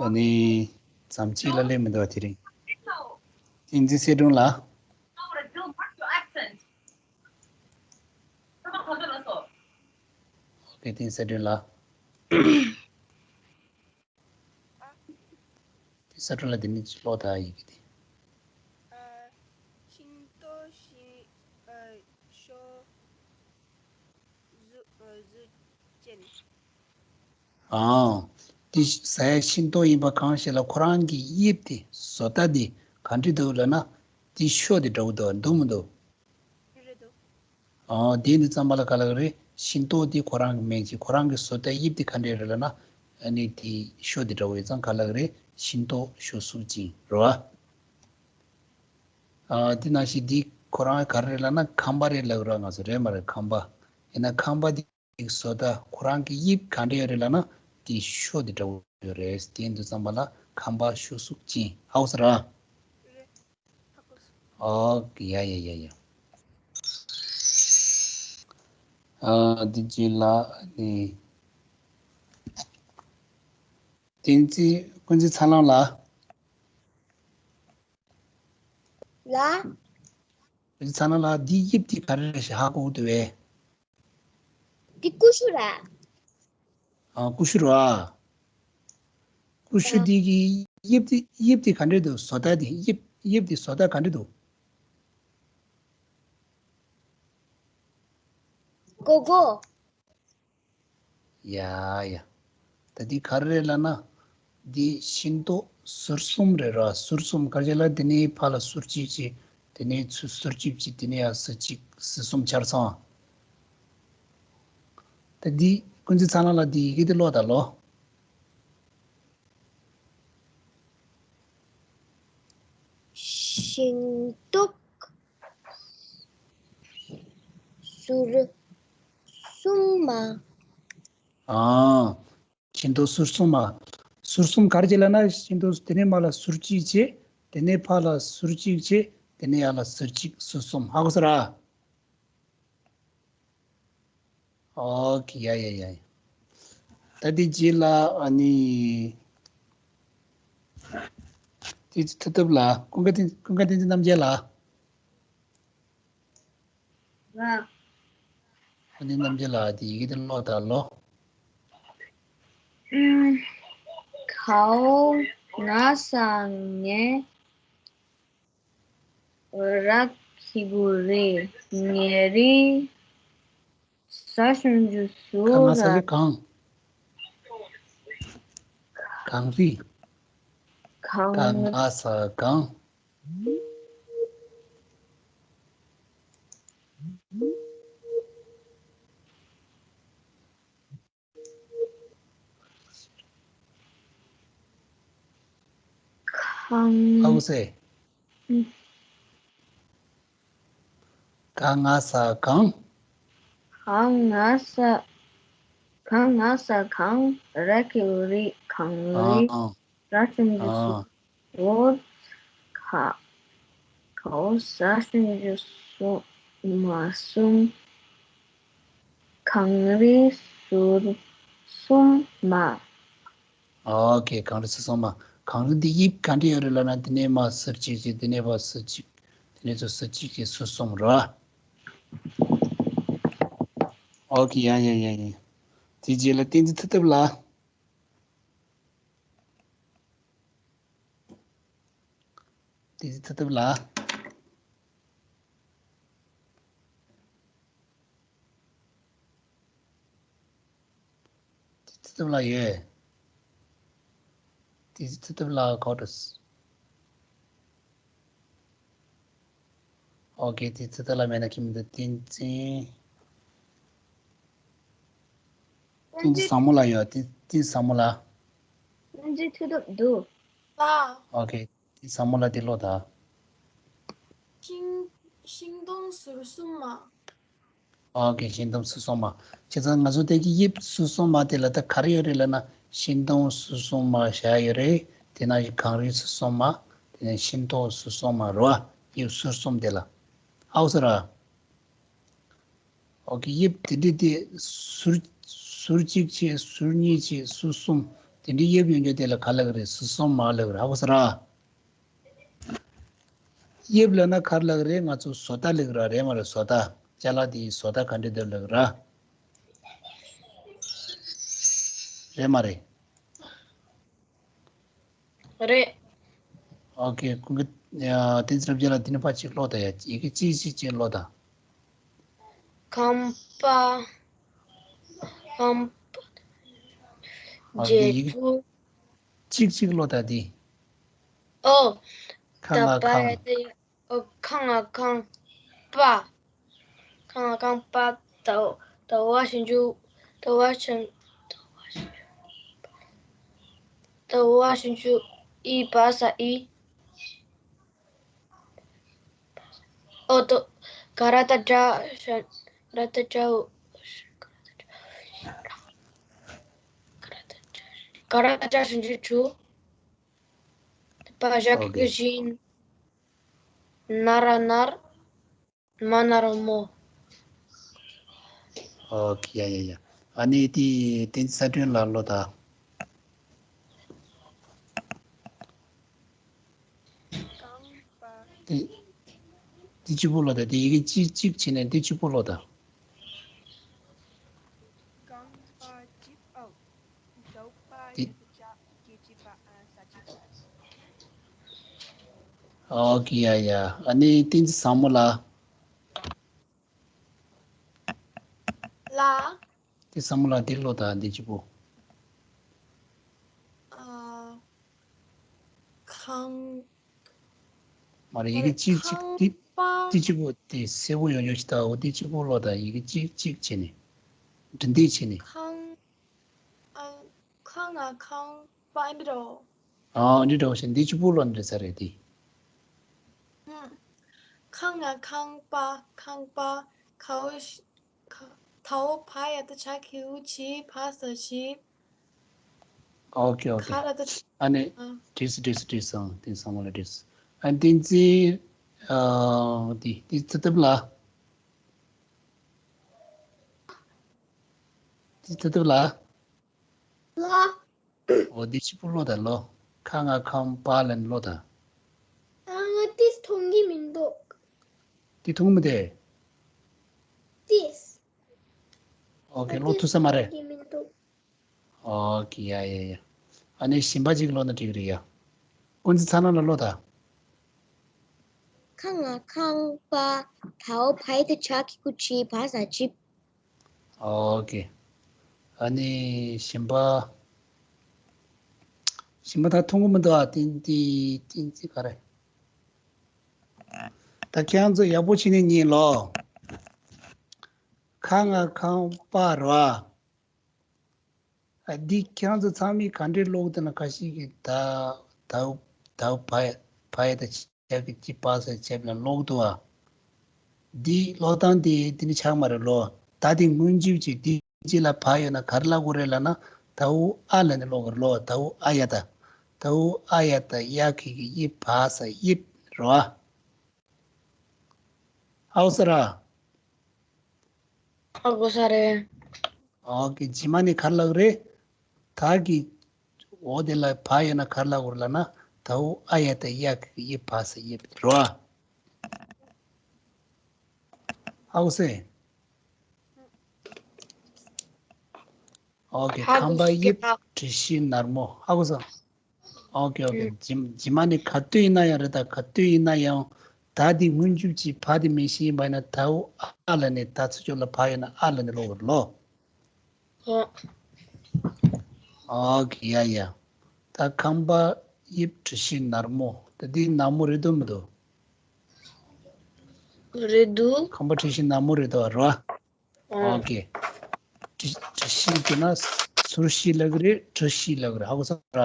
ཨ་ནི་མཚམས་གཅིག་ལ་སླེབས་མི་འདུག་དེ་རིང་། བསྟན་འཛིན་གསལ་སྒྲོན་ལགས། ཨོ་ཀེ་བསྟན་འཛིན་གསལ་སྒྲོན་ལགས། དེ་ས་ཁྲ་ལ་དེ་ནི་ཀློག་ད་ཡི་གེ་དེ། ཨ། ཤིང་ཏོག་ཤིང་། ཨ། ཤོ་གཟུགས། ཨ། གཟུགས་ཅན། ཨང། དེ་ཟ་ཡ་ཤིང་ཏོག་ཡིན་པ་གང་ཞིག་ལ་ཁོ་རང་གི་དབྱིབས་དེ་བཟོ་ལྟ་དེ་ག་འདྲ་འདུག་ལབ་ན། དེ་ཤོ་དེ་འདྲ་བོ་འདུག་འདུག་མི་འདུག་རེད་འདུག་ཨ། དེ་འདི་ཙམ་པ་ལ་ག་ལབ་རེད། ཤིང་ཏོག་དེ་ཁོ་རང་གི་མིང་ཅིག་ཁོ་རང་གི་བཟོ་ལྟ་དབྱིབས་དེ་ག་འདྲས་རེད་ལབ་ན། ཨ་ནི་དེ་ཤོ་དེ་འདྲ་བོ་ཡོད་ཙང་ག་ལབ་རེད། ཤིང་ཏོག་ཤོ་གཟུགས་ཅན་རེད་བ། ཨ། དེ་ནང་བཞིན་དེ་ཁོ་རང་ག་རེ་རེད་ལབ་ན་ཁང་པ་རེད་ལབ་ར། ང་ཚོ་རེད་མ་རེད་ཁང་པ། ཡིན་ན་ཁང་པ་དེ་གི་བཟོ་ལྟ་ཁོ་རང་གི་དབྱིབས་ག་འདྲས་ཡོད་རེད་ལབ་ན་དེ་ཤོ་དེ་འདྲ་བོ་ཡོད་རེད། དེ་འདི་ཙམ་པ་ལ་ཁང་པ་ཤོ་གཟུགས་ཅན་ཧ་གོ་སོང་ར། ཨོ་ཡ་ཡ་ཡ་ཡ། ཨ། དེ་རྗེས་ལ་ནི། བསྟན་འཛིན་ཀུན་གཟིགས་ཚ་ལང་ལགས། ལགས། ཀུན་གཟིགས་ཚ་ལང་ལགས། འདི་དབྱིབས་འདི་ག་རེ་རེད་ཞེས་ཧ་གོ་འདུག་པས། འདི་ཀུ་ཤུ་རེད། ཨ། ཀུ་ཤུ་རེད་བ། ཀུ་ཤུ་འདི་གི་དབྱིབས་འདི་དབྱིབས་འདི་ག་འདྲ་འདུག་བཟོ་ལྟ་འདི་དབྱིབས་དབྱིབས་འདི་བཟོ་ལྟ་ག་འདྲ་འདུག་ཀོ་ཀོ། ཡ་ཡ། ད་འདི་ག་རེ་རེད་ལབ་ན། འདི་ཤིང་ཏོག་ཟུར་གསུམ་རེད་ར། ཟུར་གསུམ་ག་རེ་ལབ། འདི་ནས་ཕར་ལ་ཟུར་གཅིག་བྱས། དེ་ནས་ཚུར་ཟུར་གཅིག་བྱས། དེ་ནས་ཡར་ཟུར་གཅིག་ཟུར་གསུམ་ཆ་ཚང་། ད་འདི་ཀུན་གཟིགས་ཚང་ལགས་ལ་འདི་ཡི་གེ་འདི་ཀློག་ད་ལོ། ཤིང་ཏོག་ཟུར་གསུམ་མ། ཨ། ཤིང་ཏོག་ཟུར་གསུམ་མ། ཟུར་གསུམ་ག་རེ་བྱས་ལབ་ན། ཤིང་ཏོག་དེ་ནས་མར་ལ་ཟུར་གཅིག་བྱས། དེ་ནས་ཕར་ལ་ཟུར་གཅིག་བྱས། དེ་ནས་ཡར་ལ་ཟུར་གཅིག་ཟུར་གསུམ། ཧ་གོ་སོང་ར། ཨོ་ཁེ། ཡ་ཡ་ཡ་ཡ། ད་དེ་རྗེས་ལ་ཨ་ནི། དེ་ཚོ་ཐུབ་ཐུབ་ལ། ཀུན་དགའ་བསྟན་ཀུན་དགའ་བསྟན་འཛིན་རྣམ་རྒྱལ་ལགས། ཨ་ནི་རྣམ་རྒྱལ་ལགས་དེ་ཡི་གེ་དེ་ཀློག་ད་ལོ། ཨུམ། ཁའོ་ན་ས་ངེ་ར་ཁི་གུ་རི་ངེ་རི་ས་ཞུན་ཇུ་སུ་ཁ་ང་ས་ར་གི་གང་གང་རི་གང་ཁ་ང་ས་གང་། ཁང་། ཨའུ་སེ། ག་ང་ས་གང་། ག་ང་ས། ག་ང་ས་གང་། ར་གི་རི་གངས་རི། ཨ། ར་ཞུན་ཇུ་སུ། ཨ། འོ། ཁ། ཁའོ་ས་ཞུན་ཇུ་སུ་མ་གསུམ། གངས་རི་ཟུར་གསུམ་མ། ཨོ་ཁེ། གངས་རི་ཟུར་གསུམ་མ། གངས་རི་འདི་དབྱིབས་ག་འདྲ་ཡོད་རེད་ལབ་ན། འདི་ནས་མར་ཟུར་གཅིག་བྱས། འདི་ནས་ཕར་ཟུར་གཅིག་འདི་ནས་ཚུར་ཟུར་གཅིག་བྱས། ཟུར་གསུམ་རེད། ཨོ་ཁེ། ཡ་ཡ་ཡ་ཡ། དེ་རྗེས་ལ་བསྟན་འཛིན་མཐུ་སྟོབས་ལགས། བསྟན་འཛིན་མཐུ་སྟོབས་ལགས། བསྟན་འཛིན་མཐུ་སྟོབས་ལགས་ཡོད། བསྟན་འཛིན་མཐུ་སྟོབས་ལགས་ག་པར་འགྲོ། ཨོ་ཁེ། བསྟན་འཛིན་མཐུ་སྟོབས་ལགས་མེད་ན་ཁྱིམ་དུ་བསྟན་འཛིན། བསྟན་འཛིན་བཟང་མོ་ལགས་ཡོད། བསྟན་བསྟན་འཛིན་བཟང་མོ་ལགས། བསྟན་འཛིན་མཐུ་སྟོབས་འདུག་ལགས། ཨོ་ཁེ། བསྟན་འཛིན་བཟང་མོ་ལགས་འདི་ཀློག་ད། ཤིང་ཤིང་སྡོང་ཟུར་གསུམ་མ། ཨོ་ཁེ། ཤིང་སྡོང་ཟུར་གསུམ་མ། བྱས་ཙང་ང་ཚོ་དེ་གི་དབྱིབས་ཟུར་གསུམ་མ་དེ་ལ་ད་ག་རེ་ཡོད་རེད་ལབ་ན། ཤིང་སྡོང་ཟུར་གསུམ་མ་བཞག་ཡོད་རེད། དེ་ནང་བཞིན་གངས་རི་ཟུར་གསུམ་མ། དེ་ནས་ཤིང་ཏོག་ཟུར་གསུམ་མ་རེད་པ། དབྱིབས་ཟུར་གསུམ་དེ་ལ། ཧ་གོ་སོང་ར། ཨོ་ཁེ། དབྱིབས་དེ་འདྲ་དེ་ཟུར་ཟུར་གཅིག་བྱས། ཟུར་གཉིས་བྱས། ཟུར་གསུམ། དེ་འདྲའི་དབྱིབས་ཡོད་མཁན་དེ་ལ་ག་ལབ་ཀྱི་རེད། ཟུར་གསུམ་མ་ལབ་ཀྱི་རེད། ཧ་གོ་སོང་ར། དབྱིབས་ལབ་ན་ག་རེ་ལབ་ཀྱི་རེད། ང་ཚོ་བཟོ་ལྟ་ལབ་ཀྱི་རེད། རེད་མ་རེད། བཟོ་ལྟ། ཅ་ལག་དེའི་བཟོ་ལྟ་ག་འདྲ་འདུག་ལབ་ཀྱི་རེད། རེད་མ་རེད། རེད། ཨོ་ཁེ། ཀུན་དགའ། ཡ། བསྟན་འཛིན་རབ་རྒྱས་ལགས། དེ་ནས་ཕར་གཅིག་ཀློག་དང་། ཡ། ཡི་གེ་གཅིག་གཅིག་གཅིག་ཀློག་དང་། ཁང་པ། ཁང་པ། ཨོ་ཁེ། ཡི་གེ་བརྗེ་པོ། གཅིག་གཅིག་ཀློག་དང་། དེ། ཨོ། ཁ་ང་ད་པ་ཁང་། ཡ་དེ། ཨོ། ཁ་ང་ཁང་པ། ཁ་ང་ཁང་པ། ད་ད་བ་ཞབས་ཀྱུ། ད་བ་ཞབས། ད་བ་ཞབས་ཀྱུ། ཨི་བ་ས་ཨི། ཨོ་ཏོ། ག་ར་བཏགས་གྲ། ཤ། ག་ར་བཏགས་གྲ། འོ། ག་ར་བཏགས་གྲ། ཞབས་ཀྱུ་གྲུ། བ་ཞབས་ཀྱུ་བཞི། ན་ར་ནར། མ་ན་རོ་མོ། ཨོ་ཁེ། ཡ་ཡ་ཡ། ཨ་ནི་དེ་བསྟན་འཛིན་ས་སྒྲོན་ལགས་ཀློག་དང་། དེ་དེ་གཅིག་པོ་ཀློག་དང་། དེ་ཡི་གེ་གཅིག་གཅིག་བྱས་ནས་དེ་གཅིག་པོ་ཀློག་དང་། རྐང་པ་གཅིག། ཨོ། འདི། ཨོ་ཀེ་ཡ་ཡ། ཨ་ནི་བསྟན་འཛིན་བཟང་མོ་ལགས། ལགས། དེ་བཟང་མོ་ལགས་འདི་ཀློག་དང་འདི་གཅིག་པོ། ཨ། ཁང་། མ་རེད། ཡི་གེ་གཅིག་གཅིག་ཁང་འདི་པ། འདི་གཅིག་པོ་དེ་སེར་པོ་ཡོང་ཡོང་ཞིག་ད། འོ་འདི་གཅིག་པོ་ཀློག་དང་། ཡི་གེ་གཅིག་གཅིག་བྱས་ནས། འབྲི་འདི་བྱས་ནས། ཁང་། ཨ། ཁང་ང་ཁང་པ་འདི་རོ། ཨ་འདི་འདྲ་བོ་ཞིག་འདི་གཅིག་པོ་ཀློག་འདྲ་ས་རེད་དེ། ཨ། ཁང་ང་ཁང་པ། ཁང་པ། ཁའོ་ཤི། ཁ། ཐའོ་ཕ་ཡ་ད་ཆ་ཁེའུ་ཆི་ཕ་ས་ཤི། ཨོ་ཁེ་ཨོ་ཁེ། ཁ་ར་ད། ཨ་ནི། ཨ། འགྲིག་སོང་འགྲིག་སོང་འགྲིག་སོང་། དེང་སང་མ་ལ་འགྲིག་སོང་། ཨ་ནི་བསྟན་འཛིན། ཨ། དེ་དེ་ཚེ་ཐབས་ལགས། དེ་ཚེ་ཐབས་ལགས། ལགས། འོ་འདི་གཅིག་པོ་ཀློག་དང་ཀློག་ཁ་ང་ཁམ་པ་ལ་ནི་ཀློག་དང་། ཨ། ང་ཏིས་མཐོང་གི་མི་འདུག་ཏི་མཐོང་མི་དེ། ཏིས། ཨོ་ཁེ། ང་ཀློག་ཏིས་ཐུབ་ས་མ་རེད། མཐོང་གི་མི་འདུག་ཨོ་ཁེ། ཡ་ཡ་ཡ། ཨ་ནི་གཞན་པ་གཅིག་ཀློག་ན་འགྲིག་གི་རེད་ཡ། ཀུན་གཟིགས་ཚ་ན་ལ་ཀློག་དང་། ཁ་ང་ཁང་པ། ཐའོ་ཕའི་ཏི་ཆ་ཁི་ཀུ་ཆི་ཕ་ས་ཅིབ། ཨོ་ཁེ། ཨ་ནི་གཞན་པ། གཞན་པ་ད་མཐོང་གི་མི་འདུག་ཨ། ཏིན་ཏི་ཏིན་ཏི་ག་རེ། ད་ཁྱེད་རང་ཚོ་ཡག་པོ་བྱས་ནས་ཉན་ལོ། ཁ་ང་ཁང་པ་ར། ཨ། འདི་ཁྱེད་རང་ཚོ་ཚང་མས་ག་འདྲས་ཀློག་འདུག་ན། ཁ་ཤས་ཀྱིས་ད་ད་ད་བ་བ་ཡ་ད་ཆ་གི་ཅི་པ་ས་ཆེབ་ལ་ཀློག་འདུག་ཨ། འདི་ཀློག་སྟངས་དེ་དེ་ནི་ཆགས་མ་རེད་ལོ། ད་དེ་སྔོན་འཇུག་ཅིག་འདི་ཅི་ལ་བ་ཡོད་ན་ག་རེ་ལབ་དགོས་རེད་ལབ་ན། ད་འུ་ཨ་ལ་ནི་ཀློག་དགོས་རེད་ལོ། ད་འུ་ཨ་ཡ་ད། ད་འུ་ཨ་ཡ་ད་ཡ་གི་གི་ཡི་བ་ས་ཡིབ་རོ་ཨ། ཧའོ་ས་ར། ཧ་གོ་ས་རེད། ཨོ་ཁེ། རྗེས་མ་ནི་ག་རེ་ལབ་རེད། ད་གི་འོ་དེ་ལ་བ་ཡོད་ན་ག་རེ་ལབ་དགོས་རེད་ལབ་ན། ད་འུ་ཨ་ཡ་ད་ཡ་གི་ཡི་བ་ས་ཡིབ་རོ་ཨ། ཧ་གོ་སོང་། ཨོ་ཁེ། ཧ་ཁམ་གོ་པ་ཡིབ་ཡ། དྲི་ཞིམ་ནར་མོ། ཧ་གོ་སོང་། ཨོ་ཁེ་ཨོ་ཁེ། ཨུ། རྗེས་རྗེས་མ་ནི་ག་དུས་ཡིན་ན་ཡང་རེད། ད་ག་དུས་ཡིན་ན་ཡང་ད་དེ་སྔོན་འཇུག་ཅིག་བ་དེ་མིང་གཞི་ཡིན་པ་ཡིན་ན། ད་འུ་ཨ་ལ་ནི། ད་ཚུར་ཕྱོགས་ལ་བ་ཡོད་ན་ཨ་ལ་ནི་ཀློག་དགོས་རེད་ལོ། ཨོ། ཨོ་ཁེ། ཡ་ཡ། ད་ཁམ་པ་ཡིབ་དྲི་ཞིམ་ནར་མོ། ད་འདི་ནར་མོ་རེད་འདུག་མི་འདུག་རེད་འདུག་ཁམ་པ་དྲི་ཞིམ་ནར་མོ་རེད་འདུག་ར། ཨོ་ཨོ་ཁེ། དྲི་དྲི་ཞིམ་ཟེར་ན་ཟུར་ཞིག་ལབ་ཀྱི་རེད། དྲི་ཞིམ་ལབ་ཀྱི་རེད། ཧ་གོ་སོང་ར།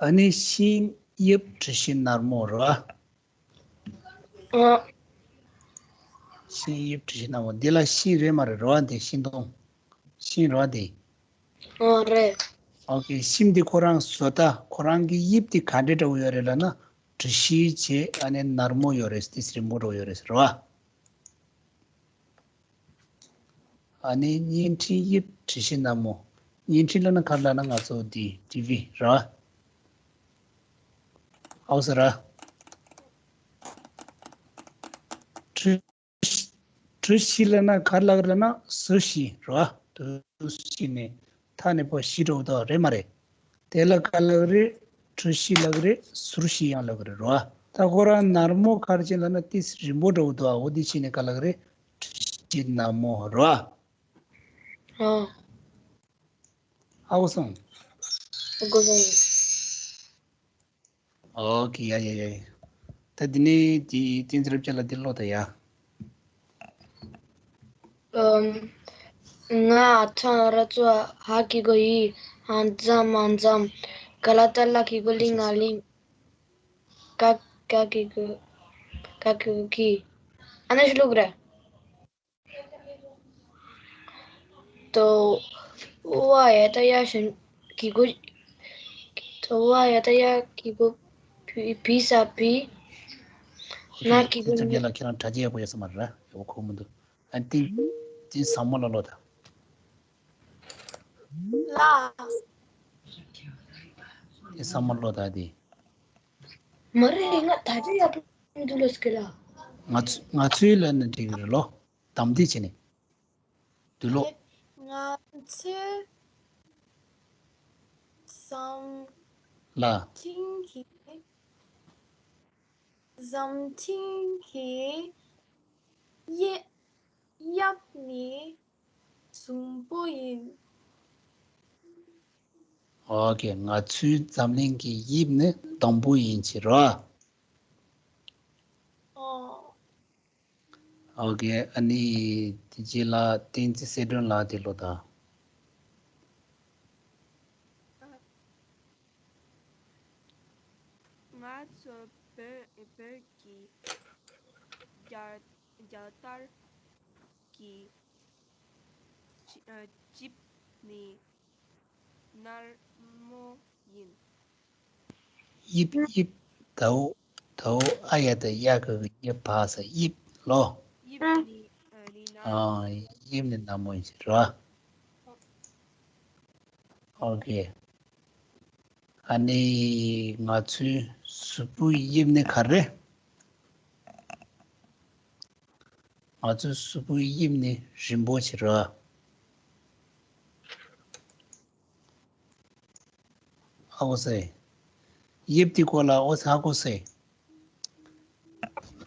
ཨ་ནི་ཤིང་ཡིབ་དྲི་ཞིམ་ནར་མོ་ར། ཨ། ཤིང་ཡིབ་དྲི་ཞིམ་ནར་མོ། འདི་ལ་ཤིང་རེད་མ་རེད་རོ། འདི་ཤིང་སྡོང་། ཤིང་རོ་འདི། ཨ་རེད། ཨོ་ཁེ། ཤིང་འདི་ཁོ་རང་བཟོ་ལྟ། ཁོ་རང་གི་དབྱིབས་འདི་ག་འདྲ་འདྲ་བོ་ཡོད་རེད་ལབ་ན། དྲི་ཞིམ་བྱས། ཨ་ནི་ནར་མོ་ཡོད་རེད། ཏིས་རིང་པོ་འདྲ་བོ་ཡོད་རེད་ཟེར་བ། ཨ་ནི་བརྙན་འཕྲིན་དབྱིབས་དྲི་ཞིམ་ནར་མོ། བརྙན་འཕྲིན་ལབ་ན་ག་རེ་ལབ་ན། ང་ཚོ་འདི་ཊི་ཝི་ར། ཨའོ་ས་ར། དྲི་དྲི་ཞིམ་ལབ་ན་ག་རེ་ལབ་རེད་ན། ཟུར་ཞིག་ར། དུ་ཞིག་ནས་མཐའ་ནས་པོ་ཞིག་འགྲོ་འདུག་རེད་མ་རེད། དེ་ལ་ག་རེ་ལབ་རེད། དྲི་ཞིམ་ལབ་རེད། ཟུར་ཞིག་ཡང་ལབ་རེད་ར། ད་ཁོ་རང་ནར་མོ་ག་རེ་བྱས་ལབ་ན། ཏིས་རིང་པོ་འགྲོ་འདུག་འོ་དེ་ཞིག་ནས་ག་རེ་ལབ་རེད། དྲི་ཞིམ་ནར་མོ་ར། ཨ། ཧ་གོ་སོང་། ཧ་གོ་སོང་། ཨོ་ཁེ། ཡ་ཡ་ཡ་ཡ། ད་འདི་ནས་དེ་བསྟན་འཛིན་རབ་རྒྱས་ལགས་འདི་ཀློག་དང་ཡ། ཨམ། ང་ཚང་ར་ཚོ་ཧ་གི་གོ་ཡི། ཧང་ཙམ་མང་ཙམ། ག་ལ་ཏ་ལ་གི་གོ་ལི་ང་ལི། ཀ་ཀ་གི་གོ། ཀ་གི་གོ་གི། ཨ་ན་ཤུ་ལུག་ར། ཏོ་ཝ་ཡ་ཏ་ཡ་ཞན་གི་གོ། ཏོ་ཝ་ཡ་ཏ་ཡ་གི་གོ། བི་བི་ས་བི། ན་གི་གོ། ཚབ་རྒྱ་ལ་ཁྱེད་རང་དྲ་རྒྱ་ཡག་པོ་ཡོད་ས་མ་རེད། ཡག་པོ་གོ་མི་འདུག་ཨ་ཏི་ཏི་ས་མོ་ལ་ལོ་ད། ལ། ཏི་ས་མོ་ལོ་ད་དེ། མ་རེད། ང་དྲ་རྒྱ་ཡག་པོ་མི་འདུག་ལོ་སྐད་ལ། ང་ཚོ་ང་ཚོའི་ལ་ནི་འགྲིག་གི་རེད་ལོ། དམ་འདི་བྱས་ནས། འདུག་ལོ། ང་ཚོས་ཟམ་ལ། ཐིང་གི་ཟམ་ཐིང་གི་གཡས་གཡབ་ནི་ཟུམ་པོ་ཡིན། ཨོ་ཁེ། ང་ཚོའི་འཛམ་གླིང་གི་དབྱིབས་ནི་དང་པོ་ཡིན་ཕྱིར་རོ། ཨོ། ཨོ་ཁེ། ཨ་ནི་དེ་རྗེས་ལ་བསྟན་འཛིན་གསལ་སྒྲོན་ལགས་དེ་ལོ་ད། ང་ཚོ་བོད་བོད་ཀྱི་རྒྱལ་རྒྱལ་དར་གྱི་ཅི་ཨ་ཅིབ་ནི་ནར་མོ་ཡིན། དབྱིབས། དབྱིབས། དའོ་དའོ་ཨ་ཡ་ད་ཡ་ག་གི་དབྱིབས་བ་ས་དབྱིབས་ལོ། དབྱིབས་ནི་ཨ་ནི་ནར། ཨ། དབྱིབས་ནི་ནར་མོ་ཡིན་ཕྱིར་རོ། ཨོ་ཁེ། ཨ་ནི་ང་ཚོའི་གཟུགས་པོའི་དབྱིབས་ནི་ག་རེ། ང་ཚོའི་གཟུགས་པོའི་དབྱིབས་ནི་རིང་པོ་ཕྱིར་རོ། ཧ་གོ་སོང་། དབྱིབས་དེ་སྐོར་ལ་ཨོ་ཧ་གོ་སོང་།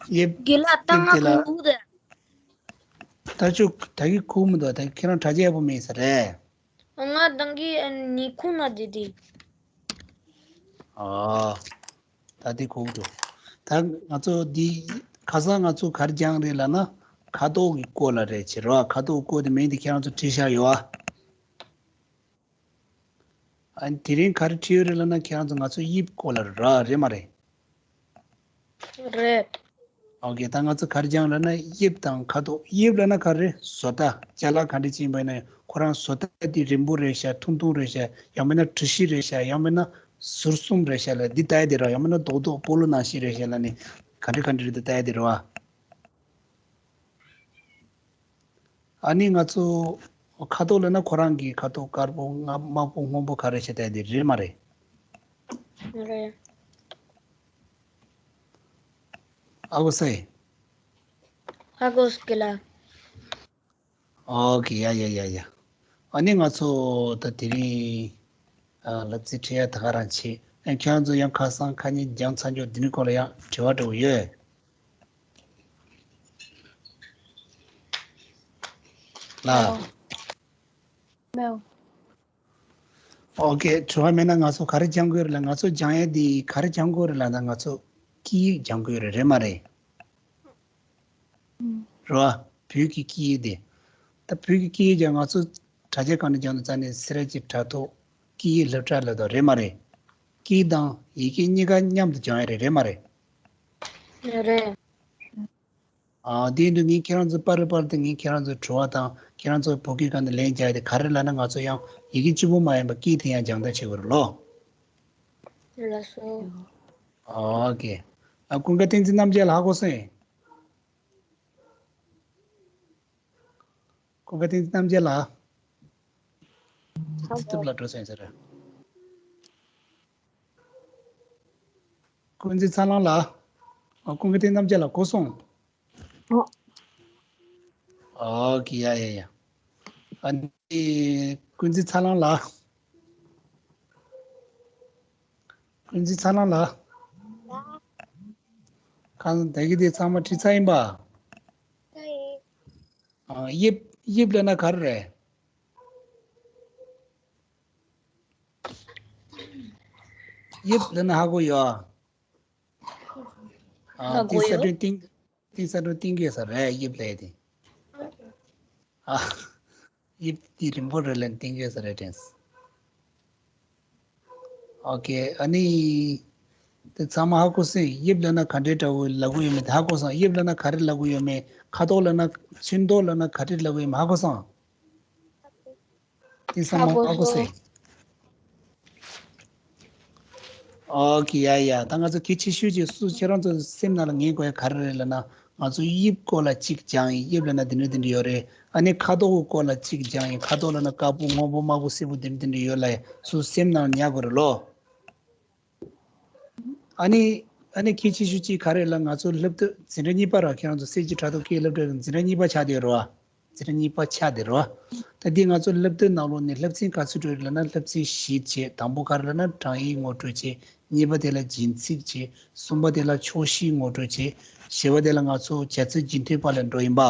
དབྱིབས། དགེ་ལགས་ད་དབྱིབས་དེ་ལ་ང་ཁུག་དེ། ད་ཅུ་ད་གི་ཁུག་མི་འདུག་ད་ཁྱེད་རང་དྲ་རྒྱ་ཡག་པོ་མེད་ས་རེད། ང་དང་གི་ནི་ཁུག་ན་དེ་དེ། ཨ། ད་དེ་ཁུག་འདུག་ད་ང་ཚོ་འདི་ཁ་སང་ང་ཚོ་ག་རེ་སྦྱངས་རེད་ལབ་ན། ཁ་དོག་གི་སྐོར་ལ་རེད་ཕྱིར་རོ། ཁ་དོག་སྐོར་དེ་མིང་དེ་ཁྱེད་རང་ཚོ་བྲིས་བཞག་ཡོད་ཨ། ཨ་ནི་དེ་རིང་ག་རེ་བྲིས་ཡོད་རེད་ལབ་ན། ཁྱེད་རང་ཚོ་ང་ཚོ་དབྱིབས་སྐོར་ལ་ར་རེད་མ་རེད། རེད། ཨོ་ཁེ། ད་ང་ཚོ་ག་རེ་སྦྱངས་ལབ་ན་དབྱིབས་དང་ཁ་དོག་དབྱིབས་ལབ་ན་ག་རེ། བཟོ་ལྟ། ཅ་ལག་ག་འདྲ་ཅིག་ཡིན་པ་ཡིན་ན་ཁོ་རང་བཟོ་ལྟ་དེ་རིང་པོ་རེད་ཤག་ཐུང་ཐུང་རེད་ཤག་ཡང་མིན་ན་གྲུ་བཞི་རེད་ཤག་ཡང་མིན་ན་ཟུར་གསུམ་རེད་ཤག་ལ་འདི་ལྟ་ཡ་དེ་ར། ཡང་མིན་ན་རྡོག་རྡོག་སྤོ་ལོ་ནང་བཞིན་རེད་ཤག་ལ་ནི་ག་འདྲ་ག་འདྲ་རེད་འདི་ལྟ་ཡ་དེ་ར་བ། ཨ་ནི་ང་ཚོ་ཁ་དོག་ལབ་ན་ཁོ་རང་གི་ཁ་དོག་དཀར་པོ་དམར་པོ་སྔོན་པོ་ག་རེ་བྱས་ཏེ་དེ་རེད་མ་རེད། རེད། ཨ་གོ་སེ། ཨ་གོ་སྐེ་ལ། ཨོ་ཁེ། ཡ་ཡ་ཡ་ཡ། ཨ་ནི་ང་ཚོ་ད་དེ་རིང་ཨ་ལབ་ཙེ་ཁྲིད་ཡ་ད་ག་རང་བྱེད། ཨ་ཁྱེད་རང་ཚོ་ཡང་ཁ་སང་ཁ་ཉིན་སྦྱངས་ཚར་འཇོག་འདི་ནི་སྐོར་ལ་ཡང་དྲི་བ་འདྲ་བོ་ཡོད། ལ། མེའོ། ཨོ་ཁེ། དྲི་བ་མེད་ན་ང་ཚོ་ག་རེ་སྦྱང་དགོས་རེད་ལ། ང་ཚོ་སྦྱང་ཡས་འདི་ག་རེ་སྦྱང་དགོས་རེད་ལ་ན། ང་ཚོ་སྐད་ཡིག་སྦྱང་དགོས་རེད། རེད་མ་རེད། རེད་བ། བོད་ཀྱི་སྐད་ཡིག་དེ། ད་བོད་ཀྱི་སྐད་ཡིག་ཀྱང་ང་ཚོ་དྲ་རྒྱ་སྒང་ནས་སྦྱང་དུས་ཙ་ནས་སེ་ར་བྱེས་དྲ་ཐོག་སྐད་ཡིག་སློབ་གྲྭ་ལ་དང་རེད་མ་རེད། སྐད་ཡིག་དང་ཡི་གེ་གཉིས་ཀ་མཉམ་དུ་སྦྱང་ཡས་རེད། རེད་མ་རེད། རེད། ཨ། དེ་ཡིན་དུས་ངས་ཁྱེད་རང་ཚོ་པར་རེ་པར་དུ་ངས་ཁྱེད་རང་ཚོའི་དྲི་བ་དང་ཁྱེད་རང་ཚོ་བོད་སྐད་སྒང་ནས་ལན་རྒྱག་ཡ་དེ་ག་རེ་ལབ་ན། ང་ཚོ་ཡང་ཡི་གེ་གཅིག་པུ་མ་ཡིན་པ་སྐད་དེ་ཡང་སྦྱང་བརྡར་བྱེད་དགོས་རེད་ལོ། ལགས་སོ། ཨོ་ཁེ། ཨ། ཀུན་དགའ་བསྟན་འཛིན་རྣམ་རྒྱལ་ལགས་ཧ་གོ་སོང་། ཀུན་དགའ་བསྟན་འཛིན་རྣམ་རྒྱལ་ལགས། ཧ་གོ། ཚི་ཐུབ་ལ་འགྲོ་སོང་ཟེར། ཀུན་གཟིགས་ཚ་ལང་ལགས། ཨ། ཀུན་དགའ་བསྟན་རྣམ་རྒྱལ་ལགས་གོ་སོང་། ཨོ། ཨོ་ཁེ། ཡ་ཡ་ཡ། ཨ་ནི་ཀུན་གཟིགས་ཚ་ལང་ལགས། ཀུན་གཟིགས་ཚ་ལང་ལགས། ཁ་སང་ད་གི་དེ་ཚང་མ་བྲིས་ཚར་ཡིན་པ། ཨ། དབྱིབས། དབྱིབས་ལབ་ན་ག་རེ་རེད། དབྱིབས་ལབ་ན་ཧ་གོ་ཡོད་ཨ། ཨ། ཧ་གོ་ཡོད། ཏིང་ས་སྒྲོན་ཏིང་། ཏིང་ས་སྒྲོན་ཏིང་གེ་ས་རེད། དབྱིབས་ལབ་དེ། ཨ། དབྱིབས་དེ་རིང་པོ་རེད་ལབ་ཏིང་གེ་ས་རེད་དྲན། ཨོ་ཁེ། ཨ་ནི་དེ་ཚང་མ་ཧ་གོ་སོང་། དབྱིབས་ལབ་ན་ག་འདྲའི་འདྲ་བོ་ལབ་གི་ཡོད་མེད་དེ་ཧ་གོ་སོང་། དབྱིབས་ལབ་ན་ག་རེ་ལབ་གི་ཡོད་མེད། ཁ་དོག་ལབ་ན། ཚོན་མདོག་ལབ་ན་ག་རེ་ལབ་གི་ཡོད་མེད་ཧ་གོ་སོང་། དེ་ཚང་མ་ཧ་གོ་སོང་། ཨོ་ཁེ། ཡ་ཡ། ད་ང་ཚོ་གལ་ཆེ་ཤོས་ཅིག་སུ། ཁྱེད་རང་ཚོ་སེམས་ནང་ལ་ངེས་དགོས་ཡ་ག་རེ་རེད་ལབ་ན། ང་ཚོ་དབྱིབས་སྐོར་ལ་གཅིག་སྦྱངས་ཡིན། དབྱིབས་ལབ་ན་འདི་འདྲ་འདི་འདྲ་ཡོད་རེད། ཨ་ནི་ཁ་དོག་གི་སྐོར་ལ་གཅིག་སྦྱངས་ཡིན། ཁ་དོག་ལབ་ན་དཀར་པོ་སྔོན་པོ་དམར་པོ་སེར་པོ་འདི་འདྲ་འདི་འདྲ་ཡོད་ལབ་ཡ་སུ་སེམས་ནང་ཉར་དགོས་རེད་ལོ། ཨ་ནི། ཨ་ནི་གལ་ཆེ་ཤོས་གཅིག་ག་རེ་ལབ། ང་ཚོ་སློབ་དེབ་འཛིན་གྲྭ་གཉིས་པ་ར། ཁྱེད་རང་ཚོ་སེར་བྱེས་དྲ་ཐོག་སྐད་སློབ་གྲྭའི་འཛིན་གྲྭ་གཉིས་པ་ཆགས་བསྡད་ཡོད་རེད་བ། ཚིག་གྲངས་གཉིས་པ་ཆགས་བསྡད་རེད་བ། ད་འདི་ང་ཚོ་སློབ་དེབ་ནང་ལོགས་ནས་སློབ་ཚན་ག་ཚོད་འགྲོ་ཡོད་ལབ་ན་སློབ་ཚན་བཞི་བྱས། དང་པོ་ག་རེ་ལབ་ན་གྲངས་ཡིག་ངོ་སྤྲོད་བྱས། གཉིས་པ་དེ་ལ་རྒྱན་ཚིག་བྱས། གསུམ་པ་དེ་ལ་ཕྱོགས་བཞི་ངོ་སྤྲོད་བྱས། བཞི་པ་དེ་ལ་ང་ཚོ་བྱ་ཚིག་རྒྱུན་མཐུད་པ་ལ་འགྲོ་ཡིན་པ།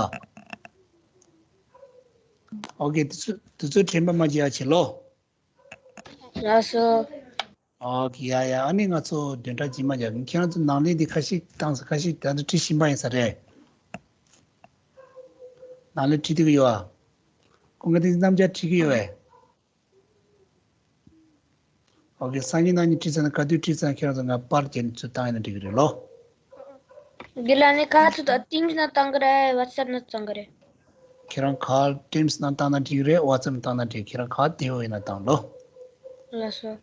ཨོ་ཀེ། དེ་ཚོ་དེ་ཚོ་དྲན་པ་མ་བརྗེད་ཡ་བྱེད་ལོ། ལགས་སོ། ཨོ་ཀེ། ཡ་ཡ། ཨ་ནི་ང་ཚོ་བདུན་ཕྲག་རྗེས་མ་རྒྱག་གི། ཁྱེད་རང་ཚོ་ནང་ལས་འདི་ཁ་ཤས་བཏང་ས། ཁ་ཤས་ད་ལྟ་བྲིས་ཟིན་པ་ཡིན་ས་རེད། ནང་ལས་བྲིས་བསྡད་ཀྱི་ཡོད་ཨ། ཁོང་གིས་དེ་རྣམས་ཀྱང་བྲིས་ཀྱི་ཡོད་པས། ཨོ་ཀེ། སང་ཉིན་གནངས་ཉིན་བྲིས་ཚར་ན། ག་དུས་བྲིས་ཚར་ན་ཁྱེད་རང་ཚོ་ང་པར་བརྒྱབ་ནས་ཚུར་བཏང་ཡིན་ན་འགྲིག་གི་རེད་ལོ། འདི་ལ་ནི་ག་ཚོད་དང་ཊིམ་སི་ནང་བཏང་གི་རེད། ཝ་ཊི་སེབ་ནང་བཏང་གི་རེད། ཁྱེད་རང་ག་ཊིམ་སི་ནང་བཏང་ན་འགྲིག་གི་རེད། ཝ་ཊི་སེབ་ནང་བཏང་ན་འགྲིག་ཁྱེད་རང་ག་དེ་འོ་ཡིན་ན་བཏང་ལོ། ལགས་སོ།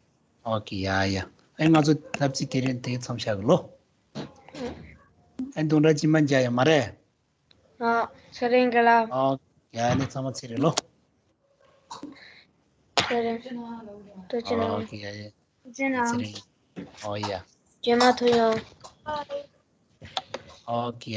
ཨོ་ཀེ། ཡ་ཡ། ཨེ་ང་ཚོ་ལབ་ཙི་དེ་རིང་དེ་མཚམས་བཞག་གི་ལོ། ཨེ་བདུན་ཕྲག་རྗེས་མ་མཇལ་ཡ་མ་རེད། ཨ། ཚེ་རིང་དགེ་ལགས། ཨོ། ཡ་ནི་ཚང་མ་ཚེ་རིང་ལོ། ཚེ་རིང་། ཐུགས་རྗེ་གནང་། ཨོ་ཀེ། ཡ་ཡ། ཐུགས་རྗེ་གནང་། ཚེ་རིང་། ཨོ་ཡ། རྗེས་མ་ཐུག་ཡོང་། ཨོ་ཀེ།